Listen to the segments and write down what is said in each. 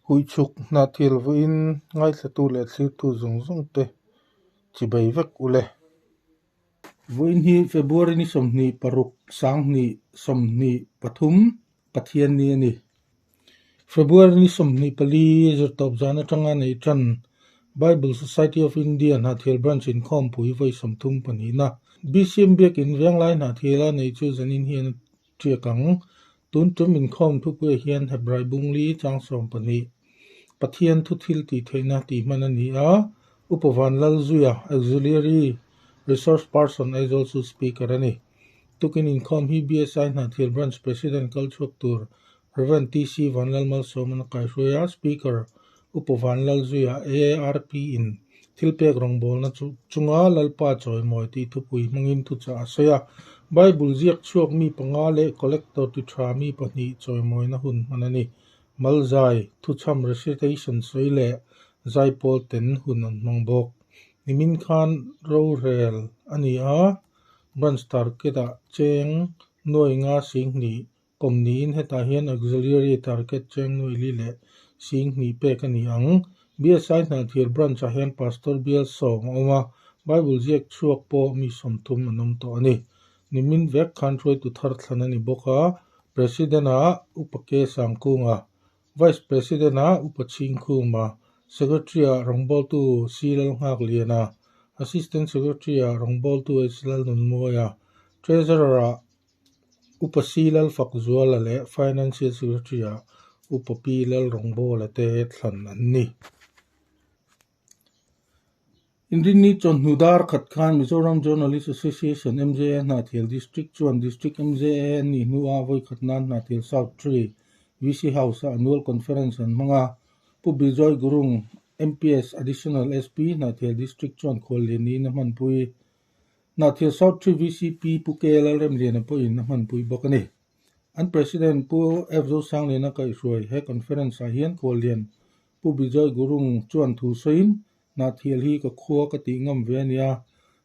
Huichhuk hnahthial vawiin ngaithlatu leh thlirtu zawng zawng te chibei vek u le. Vawiin hi February ni 26 2023 Pathianni a ni. February ni 24 zirtawp zan atanga nei tan Bible Society of India Hnahthial Branch inkhawmpui vawi 32 na BCM Biakin Venglai Hnahthiala nei chu zanin hian a Ṭiak ang, tun tum inkhawm thupuiah hian Hebrai bungli chang 12, Pathian thu thil tih theihna tih hman a ni a, Upa Vanlalzuia, Auxiliary Resource Person, Aizawl chu Speaker a ni. Tukin inkhawm hi BSI Hnahthial Branch President kal chhuak tur Rev. TC Vanlalmalsawman a kaihruai a, Speaker Upa Vanlalzuia, AARP in thilpek rawngbawlna chunga Lalpa chawimawi tih thupui hmangin thuchah a sawi a. Bible ziak chhuak mi panga leh collector ti tha mi pahnih chawimawina hun hman a ni. Malzai, thuchham recitation sawi leh zaipawl ten hun an hmang bawk. Nimin khan rorel a ni a, Branch target-ah cheng nuai nga 2000 Kawm niin hetah hian Auxiliary Target cheng nuai li leh 2000 pek a ni ang. BSI Hnahthial Branch-ah hian Pastor bial 10 a awm a, Bible ziak chhuak pawh mi 30 an awm tawh a ni. Nimin vek khan hruaitu thar thlan a ni bawk a, President-ah Upa K Sangkunga, Vice President-ah Upa Chhingkhuma, Secretary-ah rawngbawltu C Lalnghakliana, Assistant Secretary-ah rawngbawltu H Lalnunmawia, Treasurer-ah Upa C Lalfakzuala leh Financial Secretary-ah Upa P Lalrawngbawla te thlan an ni. Inrinni chawhnu dar khat khan Mizoram Journalist Association, MJA, Hnahthial District chuan District MJA an nih hnua vawikhat nan Hnahthial South Tree VC House-ah Annual Conference an hmang a. Pu Bijoy Gurung, MPS Additional SP, Hnahthial District chuan khuallian niin a hmanpui. Hnahthial South Tree VCP Pu K Lalremliana pawhin a hmanpui bawk a ni. An President Pu F Zosangliana kaihhruai he conference ah hian Khuallian Pu Bijoy Gurung chuan thu sawiin, Hnahthial hi ka khua ka tih ngam ve a nia,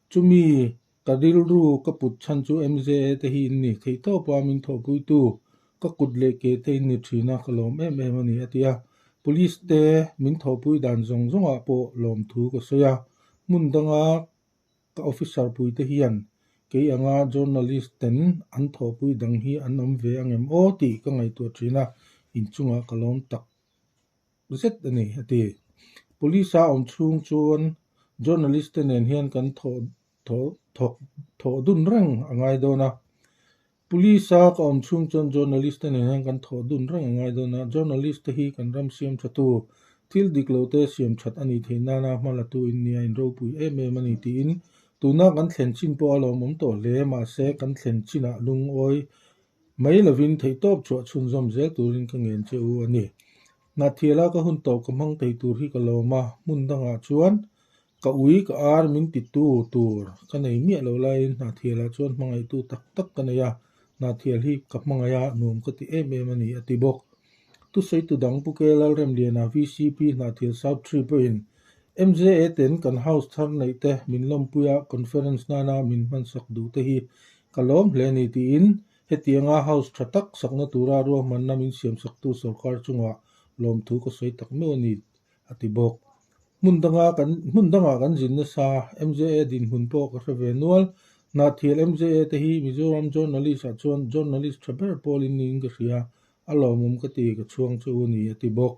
chumi ka rilru ka put chhan chu MJA te hi in ni, theihtawpa min thawhpuitu ka kut leh ke te in ni thin a, ka lawm em em a ni a ti a. Police te min thawhpui dan zawng zawngah pawh lawmthu ka sawi a, hmun danga Ka officer puite hian kei anga journalist ten an thawhpui dang hi an awm ve angem aw tih ka ngaihtuah thin a, inchungah ka lawm tak zet a ni, a ti. Police a awm chhung chuan journalist te nen hian kan thawh thawk thawh dun reng a ngai dawn a. Police a ka awm chhung chuan journalist te nen hian kan thawh dun reng a ngai dawn a, journalist te hi kan ram siam tha tu, thil dik lo te siam that a nih theih nana hma la tu in nia in ropui em em a ni tiin tuna kan thlen chin pawh a lawmawm tawh hle mahse kan thlen chinah lungawi mai lovin theihtawp chhuah chhunzawm zel turin ka ngen che u a ni. Hnahthiala ka hun tawp ka hmang thei tur hi ka lawm a, hmun dangah chuan Ka ui ka ar min ti tu tur ka nei miah lo laiin Hnahthialah chuan hmangaihtu tak tak ka nei a, Hnahthial hi ka hmangaih a nuam ka ti em em a ni a ti bawk. Thusawitu dang Pu K Lalremliana VCP Hnahthial South Tree pawhin MJA ten kan house thar neih te min lawmpui a conference nana min hmansak duh te hi ka lawm hle a ni tiin hetianga house tha tak sakna tura ruahmanna min siamsaktu sorkar chungah lawmthu ka sawi tak meuh a ni a ti bawk. Hmun danga kan hmun dangah kan zin nasa MJA dinhmun pawh ka hre ve nual. Hnahthial MJA te hi Mizoram journalist ah chuan journalist tha ber pawl in niin ka hria, a lawmawm ka ti ka chhuang che u a ni a ti bawk.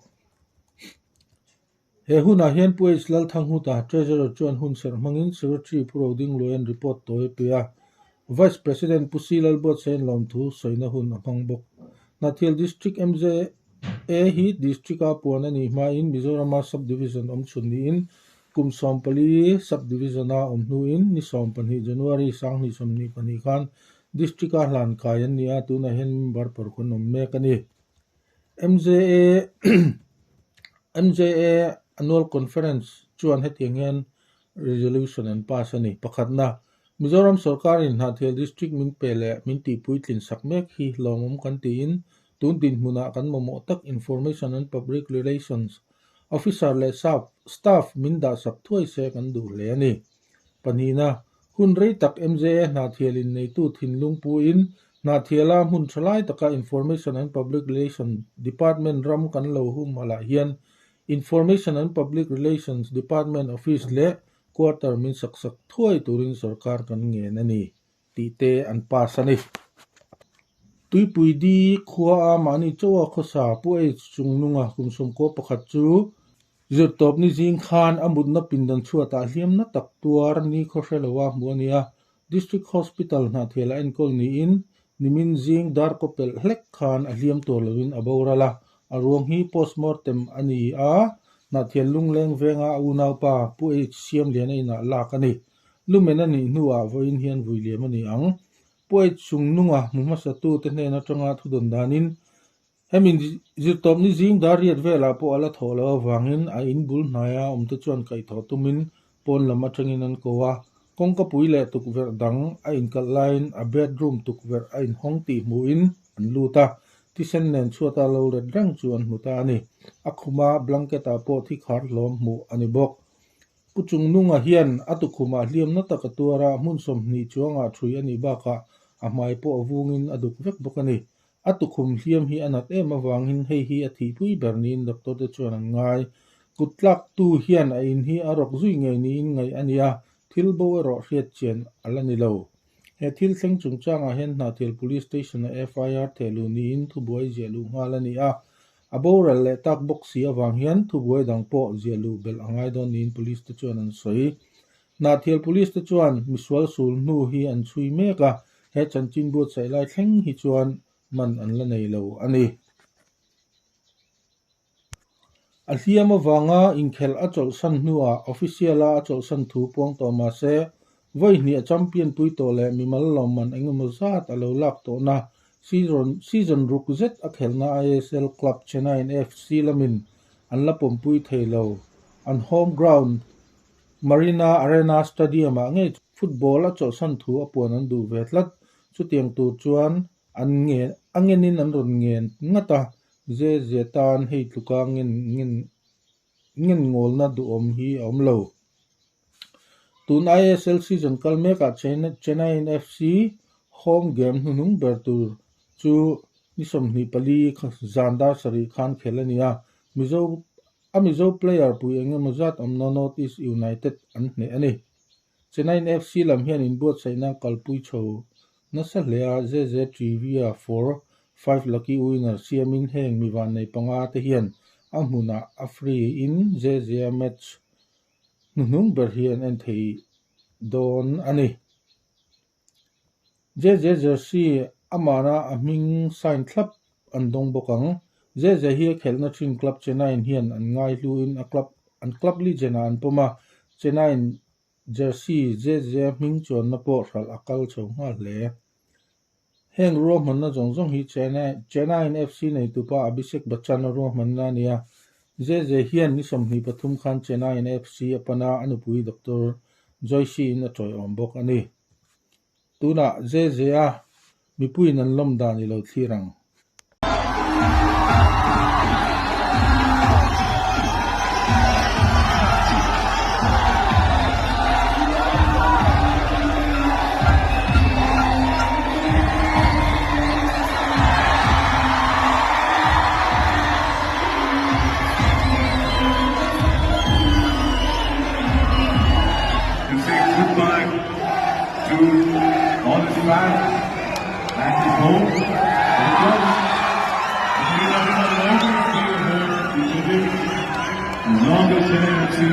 He hunah hian Pu H Lalthanghuta, Treasurer chuan hun serh hmangin Secretary Pu Rodingluaia'n report tawi a pe a, Vice President Pu C Lalbuatsain lawmthu sawina hun a hmang bawk. Hnahthial District MJA hi District-a puan a nih hmain Mizorama Sub-Division awm chhun niin kum 14 Sub-Division-a awm hnuin ni 12 January 2022 khan District-a hlan kai an ni a, tunah hian member paruk an awm mek a ni. MJA MJA Annual Conference chuan hetiang hian resolution an pass a ni. Pakhatna, Mizoram sorkarin Hnahthial District min pe leh min tihpuitlin sak mek hi lawmawm kan tiin tun dinhmunah kan mamawh tak Information and Public Relations Officer leh Staff min dahsak thuai se kan duh hle a ni. Pahnihna, hun rei tak MJA Hnahthial inneitu thinlung puin Hnahthiala hmun tha lai taka Information and Public Relations Department ram kan lo humhalh ah hian Information and Public Relations Department Office leh Quarter min sak sak thuai turin sorkar kan ngen a ni tih te an pass a ni. Tuipui di khua a mahni chawa khawsa Pu H Chungnunga kum sawmkaw pakhat chu zirtawp ni zing khan a mutna pindan chhuatah hliamna tak tuar ni khaw hre loa hmuh a ni a. District Hospital hnahthial a enkawl niin nimin zing dar kaw pelh hlek khan a hliam tur loin a boral a, a ruang hi postmortem a ni a, hnahthial lungleng venga a unaupa Pu H Siamliana inah lak a ni. Lumen a nih hnuah vawiin hian vui liam a ni ang. Pu H Chungnunga hmu hmasatute hnen atanga thudawn danin Hemi zirtawpni zing dar riat velah pawh a la thawh loh avangin a in bul hnaia awmte chuan kaihthawh tumin pawn lam atangin an ko a. Kawngkapui leh tukverh dang a inkalh laiin a bedroom tukverh a inhawng tih hmuhin an lut a, thisen nen chhuata lo let reng chu an hmu ta a ni. A khuma blanket-ah pawh thi khar hlawm hmuh a ni bawk. Pu Chungnunga hian a tukhumah hliamna tak a tuar a, hmun 20 chuangah ṭhui a nih bakah a hmai pawh a vungin a duk vek bawk a ni. A tukhum hliam hi a nat em avangin hei hi a thihpui ber niin doctor te chuan an ngai. Kut tlaktu hian a in hi a rawk zui ngei niin ngaih a ni a, thil bo erawh hriat chian a la ni lo. He thil thleng chungchangah hian Hnahthial Police Station-a FIR thehluh niin thubuai ziah luh nghal a ni a, a boral leh tak bawk si avang hian thubuai dang pawh ziah luh belh a ngai dawn niin Police te chuan an sawi. Hnahthial Police te chuan misual sul hnu hi an chhui mek a, he chanchin buatsaih lai thleng hi chuan man an la nei lo a ni. A hliam avanga inkhelh a chawlhsan hnuah official-a a chawlhsan thu puang tawh mah se, vawi hnih a champion pui tawh leh mimal lawmman eng emaw zat a lo lak tawhna season ruk zet a khelhna ISL club Chennaiyin FC lamin an la pawmpui thei lo. An home ground Marina Arena Stadium-ah ngei football a chawlhsan thu a puan an duh ve tlat. Chutiang tur chuan an ngen a ngenin an rawn ngen ngat a, ze ze tan hei tluka ngen ngen ngen ngawlna duhawm hi a awm lo. Tun ISL season kal mekah Chennaiyin FC home game hnuhnung ber tur chu ni 24 zan dar sarih khan khelh a ni a, Mizo A Mizo player pui eng emaw zat awmna North East United an hneh a ni. Chennaiyin FC lam hian inbuatsaihna kalpui chho nasa hle a, ZZ Trivia for Five Lucky Winner siamin heng mi vannei panga te hian a hmunah a free in ZZ match hnuhnung ber hi an en thei dawn a ni. JJ Jersey amana a hming sign thlap an dawng bawk ang. JJ hi a khelhna thin club Chennaiyin hian an ngaihluin a club an club legend ah an pawm a, Chennaiyin jersey JJ hming chuanna pawh hralh a kal chho nghal hle. Heng ruahmanna zawng zawng hi Chennaiyin FC neitupa Abhishek Bachchan-a ruahmanna a ni a, JJ hian ni 23 khan Chennaiyin FC a pan a, a nupui Doctor Joyce-in a tawiawm bawk a ni. Tunah JJ-a mipuiin an lawm dan i lo thlir ang. To say goodbye to all his fans and his home and club. Longer tenancy.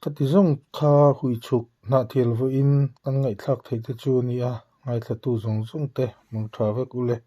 Ka ti zawng kha hui chhuk hnahthil vawiin kan ngaihthlak theih te chu a ni a, ngaithlatu zawng zawng te mangtha vek u le.